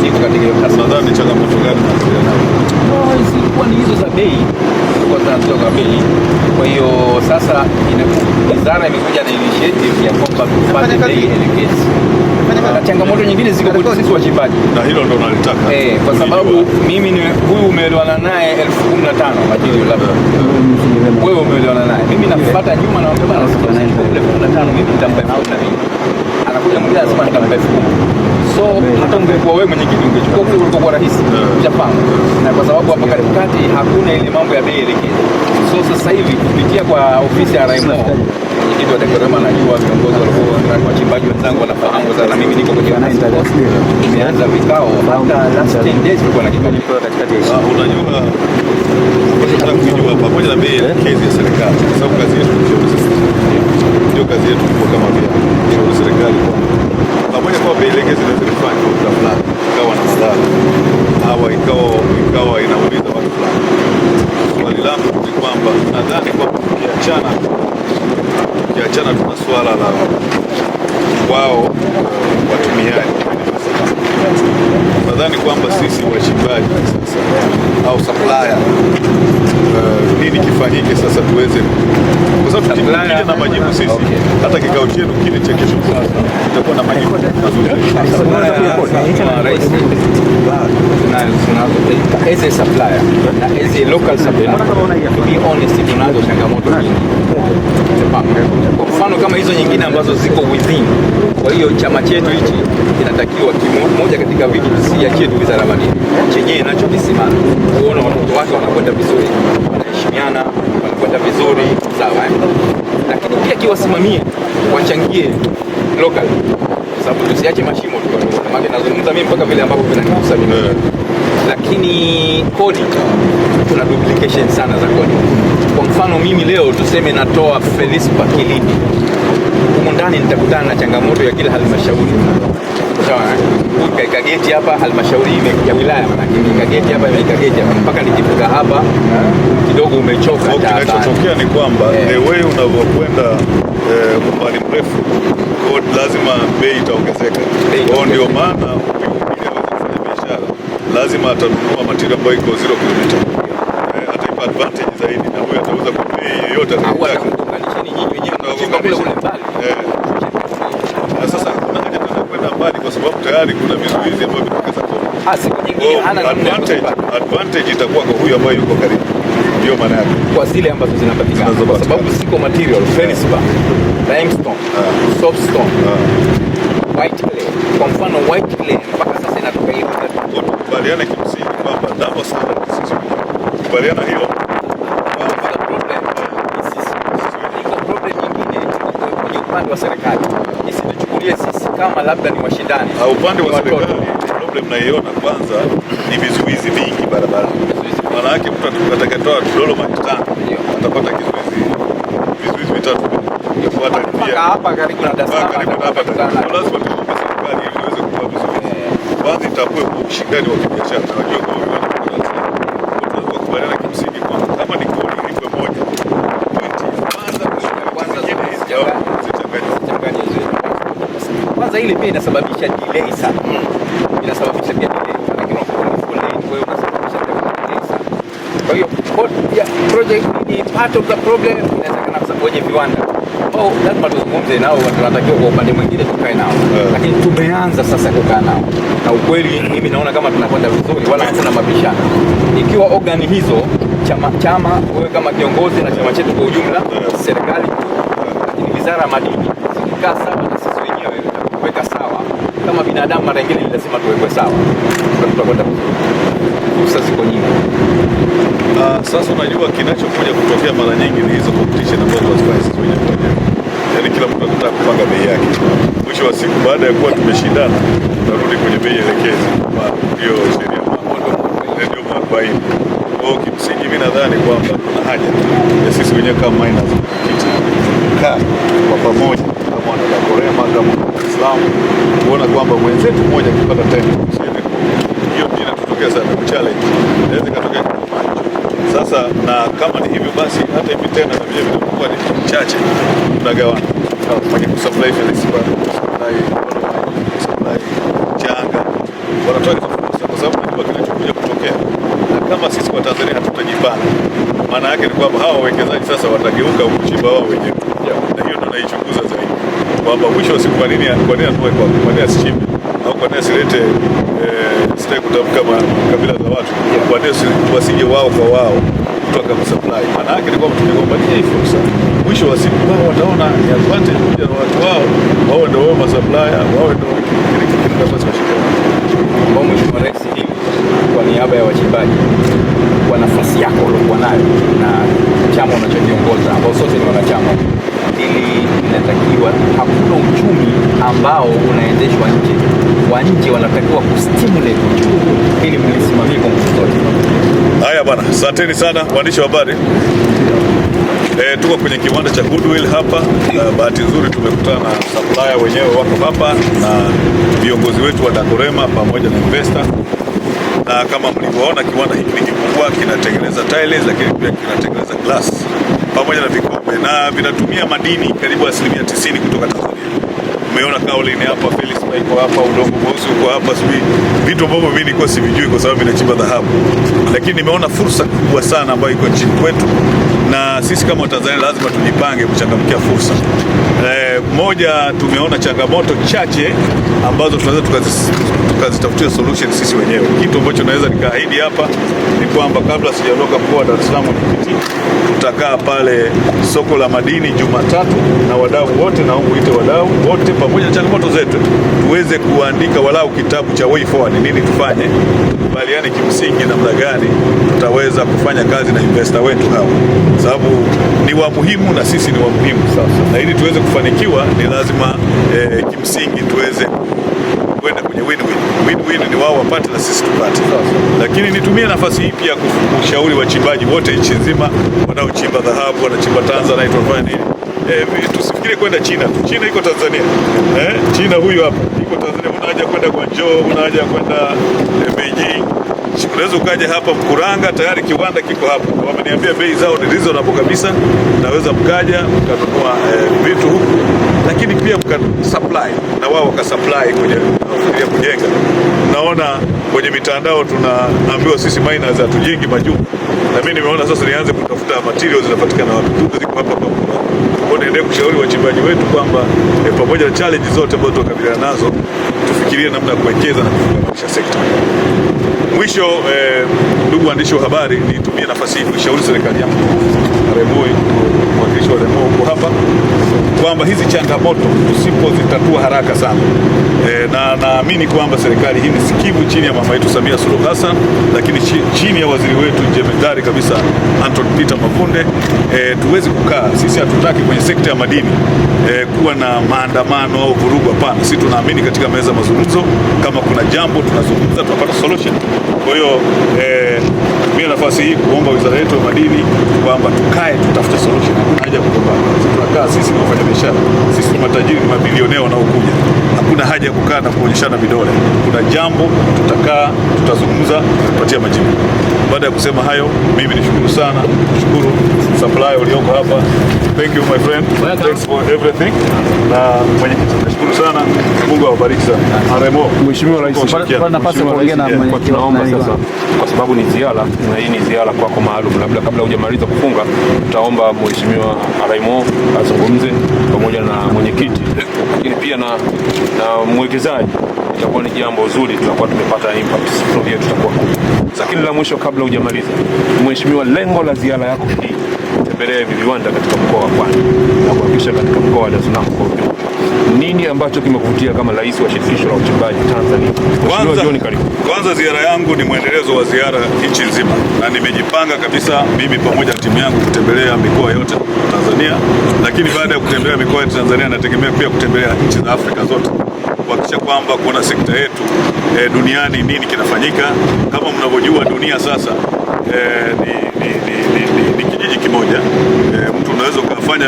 Niko katika hiyo task. Nadhani changamoto gani unakabiliana nazo? No, zilikuwa ni hizo za bei, zilikuwa zinazo za bei. Kwa hiyo sasa wizara imekuja na initiative ya kwamba tupate bei elekezi, na changamoto nyingine ziko kwetu sisi wachimbaji. Na hilo ndo nalitaka Kwa sababu mimi ni huyu umeelewana naye 15,000 material, labda wewe umeelewana naye, mimi nafuata nyuma na bwana, 15,000 mimi nitampa 12,000, anakuja mwingine anasema nitampa 10,000. So hata ungekuwa wewe mwenyekiti ungechukua kule ulikokuwa rahisi, ushafahamu. Na kwa sababu hapa katikati hakuna ile mambo ya bei elekezi, so sasa hivi kupitia kwa ofisi ya RMO, mwenyekiti wa Dakorema anajua, viongozi walikuwa wachimbaji wenzangu wanafahamu sana, mimi niko kwenye task force. Tumeanza vikao, hata last 10 days tulikuwa na kikao. Ah, unajua nataka kujua pamoja na bei elekezi ya serikali, kwa sababu kazi yetu ni kushauri sisi, ndio kazi yetu kubwa kama vyama, kushauri serikali kwamba pamoja kwa bei elekezi inaweza kufanya kwa muda fulani ikawa na madhara au ikawa inaumiza watu fulani. Swali langu ni kwamba nadhani kwamba tukiachana tuna swala la wao watumiaji, nadhani kwamba sisi wachimbaji sasa au supplier, nini kifanyike sasa tuweze, kwa sababu tukija na majibu sisi, hata kikao chenu kile cha kesho kitakuwa na majibu mazuri. Rais, tunazo as a supplier na as a local supplier, to be honest, tunazo changamoto nyingi. Kwa mfano kama hizo nyingine ambazo ziko within. Kwa hiyo chama chetu hichi kinatakiwa moja katika vitu tusiachie tu Wizara ya Madini, chenyewe nacho kisimame kuona watoto wake wanakwenda vizuri, wanaheshimiana, wanakwenda vizuri, sawa eh? Lakini pia kiwasimamie, wachangie local, kwa sababu tusiache mashimo tu, maana nazungumza mimi mpaka vile ambavyo vinanigusa mimi. Lakini kodi, kuna duplication sana za kodi. Kwa mfano mimi leo tuseme natoa Felispa Kilindi, humo ndani nitakutana na changamoto ya kila halmashauri, sawa eh? Huyu kaika geti hapa, halmashauri ya wilaya, maanake imeweka geti hapa, imeweka geti hapa, mpaka nikifika hapa kidogo umechoka. Kwa taabani. kinachotokea ni kwamba Eh. the way unavyokwenda umbali mrefu, kwa lazima bei itaongezeka. Bei Kwa hiyo ndio itaongezeka. maana huyu ili aweze kufanya biashara lazima atanunua material ambayo iko 0 kilomita, ataipa advantage zaidi, na huyu atauza kwa bei yoyote Au atakayotaka. atakuunganisheni nyinyi wenyewe mnachimba kule kule mbali. Na sasa hakuna haja tena kwenda mbali kwa sababu tayari kuna vizuizi ambavyo vinaongeza kodi. Ah, siku nyingine Kwa hana namna ya advantage, kuzipata. advantage itakuwa kwa huyu ambaye yuko karibu, ndio maana yake. Kwa zile ambazo zinapatikana, kwa Zinazopatikana. sababu ziko material feldspar, limestone, soapstone, white clay. Kwa mfano white clay mpaka sasa inatoka hiyo Kwa tukubaliane kimsingi kwamba double standard sisi kubaliana hilo kwamba The problem ni sisi. Iko problem nyingine iko kwenye upande wa serikali, isituchukulie sisi kama labda ni washindani. Upande wa Ni watoto. serikali problem naiona kwanza ni vizuizi vingi barabarani. Maana yake mtu atakayetoa dolomite tano atapata vizuizi vitatu kufuata Mpaka njia hapa karibu na Dar es Salaam karibu na hapa. atakutana Kwa lazima tuombe serikali ili iweze kuwa vizuizi. Kwanza itambue kwa ushindani wa kibiashara na wajue kwa viwanda viko Dar es Salaam. Kwa tunaweza kukubaliana kimsingi kwamba kama ni kodi ilipwe moja pointi kwanza Kwanza zingine hizi zichanganywe. zichanganywe. Changanya hizo. Kwanza ile pia inasababisha delay sana, inasababisha pia delay, maana unakuwa ni foleni, kwa hiyo unasababisha pia delay sana. Kwa hiyo project ni part of the problem, inawezekana kwa sababu wenye viwanda ambao lazima tuzungumze nao, tunatakiwa kwa upande mwingine tukae nao, lakini tumeanza sasa kukaa nao, na ukweli mimi naona kama tunakwenda vizuri, wala hakuna mabishano. Ikiwa organ hizo chama, wewe kama kiongozi na chama chetu kwa ujumla, serikali kuu, lakini wizara ya madini zikikaa sawa na sisi wenyewe kuweka sawa kama binadamu, mara nyingine ni lazima tuwekwe sawa, tutakwenda vizuri. Fursa ziko nyingi. Sasa unajua kinachokuja kutokea mara nyingi ni hizo competition ambazo tunazifanya sisi wenyewe kwa wenyewe. Yaani kila mtu anataka kupanga bei yake. Mwisho wa siku baada ya kuwa tumeshindana, tunarudi kwenye bei elekezi. Ndio sheria ndio mwarobaini. Kwa hiyo kimsingi mimi nadhani kwamba kuna haja ya sisi wenyewe kama miners kiti kukaa kwa pamoja kama wana Dakorema kama Waislamu kuona kwamba mwenzetu mmoja akipata tenda tusiende hiyo ndio inatutokea sana challenge. Inaweza ikatokea kitu kama hicho. Sasa na kama ni hivyo basi hata hivi tena na vile vinakuwa ni chache tunagawana. Lakini kusupply feldspar, kusupply kusupply changa wanatoa hizo wawekezaji sasa watageuka kuchimba wao wenyewe, na hiyo ndo naichunguza zaidi kwamba mwisho wa siku, kwa nini atoe kwa nini asichimbe au kwa nini asilete, sitaki kutamka kabila za watu, kwa nini wasije wao kwa wao mtu akamsupply? Maana yake ni kwamba tukigombania hii fursa, mwisho wa siku wao wataona ni advantage kuja na watu wao, wao ndio wao masupplier, wao ndio kile nafasi washike. Kwa Mheshimiwa Rais, hili kwa niaba ya wachimbaji, kwa nafasi yako uliokuwa nayo na chama unachokiongoza ambao sote ni wanachama, ili inatakiwa, hakuna uchumi ambao unaendeshwa nje, wa nje wanatakiwa kustimulate uchumi ili mlisimamie kwa nguvu zote. Haya bwana, asanteni sana waandishi wa habari. Tuko kwenye kiwanda cha Goodwill hapa na bahati nzuri tumekutana na supplier wenyewe wako hapa na viongozi wetu wa Dacorema pamoja na investor, na kama mlivyoona kiwanda hiki ni kikubwa, kinatengeneza tiles lakini pia kinatengeneza glass pamoja na vikombe na vinatumia madini karibu 90% kutoka Tanzania. Umeona kaolin hapa, feldspar iko hapa, udongo mweusi uko hapa, sijui vitu ambavyo mimi nilikuwa sivijui kwa sababu ninachimba dhahabu, lakini nimeona fursa kubwa sana ambayo iko nchini kwetu, na sisi kama Watanzania lazima tujipange kuchangamkia fursa. Moja, tumeona changamoto chache ambazo tunaweza tukazitafutia solution sisi wenyewe. Kitu ambacho naweza nikaahidi hapa ni kwamba kabla sijaondoka mkoa wa Dar es Salaam mwenyekiti, tutakaa pale soko la madini Jumatatu na wadau wote, na uite wadau wote pamoja na changamoto zetu, tuweze kuandika walau kitabu cha way forward, nini tufanye, tukubaliane kimsingi namna gani tutaweza kufanya kazi na investor wetu hawa, sababu ni wa muhimu na sisi ni wa muhimu. Na ili tuweze kufanikiwa ni lazima kimsingi tuweze kwenda kwenye win-win. Win-win ni wao wapate na sisi tupate. Lakini nitumie nafasi hii pia kushauri wachimbaji wote nchi nzima wanaochimba dhahabu, wanachimba tanzanite, wanafanya nini, tusifikiri kwenda China tu. China iko Tanzania. China huyu hapa iko Tanzania. Una haja kwenda Guangzhou, una haja kwenda Beijing. Unaweza ukaja hapa Mkuranga, tayari kiwanda kiko hapa. Wameniambia bei zao ni reasonable kabisa, naweza mkaja mkanunua vitu huku, lakini pia mka supply na wao wakasupply kwenye kufikiria kujenga. Naona kwenye mitandao tunaambiwa sisi miners hatujengi majumba, na mimi nimeona sasa nianze kutafuta materials zinapatikana wapi. Kumbe ziko hapa hapa Mkuranga. Kwa hiyo niendelee kushauri wachimbaji wetu kwamba pamoja na challenge zote ambazo tunakabiliana nazo, tufikirie namna ya kuwekeza na kufungamanisha sekta. Mwisho, ndugu waandishi wa habari, nitumie nafasi hii kuishauri serikali yangu RMO, mwakilishi wa RMO huko hapa, kwamba hizi changamoto tusipozitatua haraka sana, na naamini kwamba serikali hii ni sikivu chini ya mama yetu Samia Suluhu Hassan, lakini chini ya waziri wetu jemedari kabisa Anton Peter Mavunde, tuweze kukaa sisi, hatutaki kwenye sekta ya madini kuwa na maandamano au vurugu. Hapana, sisi tunaamini katika meza mazungumzo. Kama kuna jambo tunazungumza, tunapata solution. Kwa hiyo tumia nafasi hii kuomba wizara yetu ya madini kwamba tukae tutafute solution. Hakuna haja ya kugombana. Sisi tunakaa, sisi ni wafanyabiashara, sisi ni matajiri, ni mabilionea wanaokuja. Hakuna haja ya kukaa na kuonyeshana vidole. Kuna jambo tutakaa, tutazungumza, tutapatia majibu. Baada ya kusema hayo, mimi nishukuru sana, shukuru supplier ulioko hapa. Thank you my friend. Thanks for everything. Na mwenyekiti, nashukuru sana. Mungu awabariki sana. RMO. Mheshimiwa Rais, Ushirikiano. Kwa nafasi ya kuongea na Kwa mwenyekiti tunaomba wa sasa, kwa sababu ni ziara na hii ni ziara kwako maalum, labda kabla hujamaliza kufunga, tutaomba Mheshimiwa RMO azungumze pamoja na mwenyekiti, lakini pia na mwekezaji. Itakuwa ni jambo zuri, tutakuwa tumepata impact, story yetu itakuwa kubwa. Lakini la mwisho, kabla hujamaliza, Mheshimiwa, lengo la ziara yako hii kutembelea hivi viwanda katika mkoa wa Pwani na kuhakikisha katika mkoa wa Dar es Salaam kwa ujumla, nini ambacho kimekuvutia kama rais wa shirikisho la uchimbaji Tanzania? Mheshimiwa John, karibu. Kwanza ziara yangu ni mwendelezo wa ziara nchi nzima, na nimejipanga kabisa mimi pamoja na timu yangu kutembelea mikoa yote Tanzania, lakini baada ya kutembelea mikoa yote Tanzania nategemea pia kutembelea nchi za Afrika zote kuhakikisha kwamba kuona sekta yetu duniani nini kinafanyika. Kama mnavyojua dunia sasa ni kijiji kimoja. Mtu unaweza ukafanya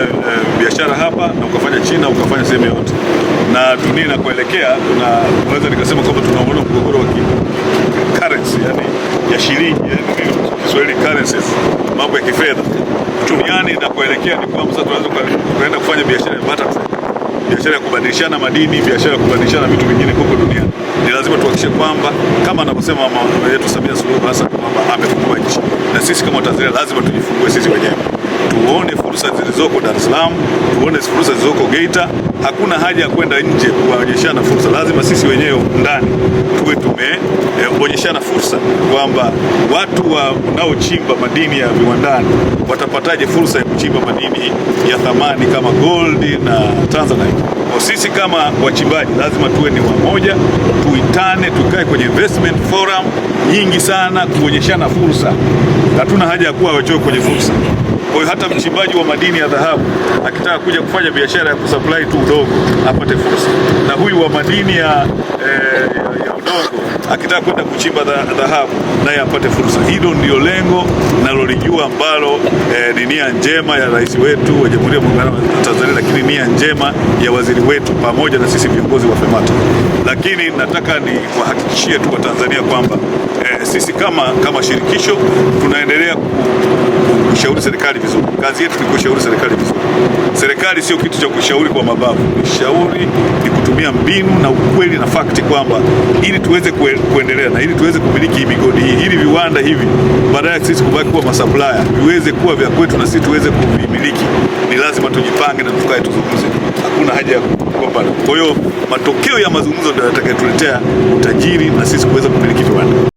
biashara hapa na ukafanya China ukafanya sehemu yote, na dunia inakoelekea, tunaweza nikasema kwamba tunaona mgogoro wa currency, yani ya shilingi, yani Kiswahili currencies, mambo ya kifedha duniani inakoelekea ni kwamba sasa tunaweza tukaenda kufanya biashara ya barter trade, biashara ya kubadilishana madini, biashara ya kubadilishana vitu vingine huko duniani. Ni lazima tuhakikishe kwamba kama anavyosema mama yetu Samia Suluhu Hassan kwamba amefungua nchi, na sisi kama Tanzania lazima tujifungue sisi wenyewe. Tuone fursa zilizoko Dar es Salaam, tuone fursa zilizoko Geita. Hakuna haja ya kwenda nje kuonyeshana fursa, lazima sisi wenyewe ndani tuwe tumeonyeshana fursa kwamba watu wanaochimba madini ya viwandani watapataje fursa ya kuchimba madini ya thamani kama gold na tanzanite. Kwa sisi kama wachimbaji lazima tuwe ni wamoja, tuitane, tukae kwenye investment forum nyingi sana kuonyeshana fursa. Hatuna haja ya kuwa wachoyo kwenye fursa. Kwa hiyo hata mchimbaji wa madini ya dhahabu akitaka kuja kufanya biashara ya kusupply tu udongo apate fursa, na huyu wa madini ya udongo akitaka kwenda kuchimba dhahabu naye apate fursa. Hilo ndio lengo nalolijua ambalo ni nia njema ya rais wetu wa Jamhuri ya Muungano wa Tanzania, lakini nia njema ya waziri wetu pamoja na sisi viongozi wa FEMATA. Lakini nataka niwahakikishie tu Watanzania kwamba sisi kama shirikisho tunaendelea kushauri serikali vizuri. Kazi yetu ni kushauri serikali vizuri. Serikali sio kitu cha kushauri kwa mabavu. Kushauri ni kutumia mbinu na ukweli na fact kwamba ili tuweze kuendelea na ili tuweze kumiliki migodi hii, ili viwanda hivi badala ya sisi kubaki kuwa masupplier viweze kuwa vya kwetu na sisi tuweze kuvimiliki, ni lazima tujipange na tukae tuzungumze. Hakuna haja ya kugombana. Kwa hiyo matokeo ya mazungumzo ndio yatakayotuletea utajiri na sisi kuweza kumiliki viwanda.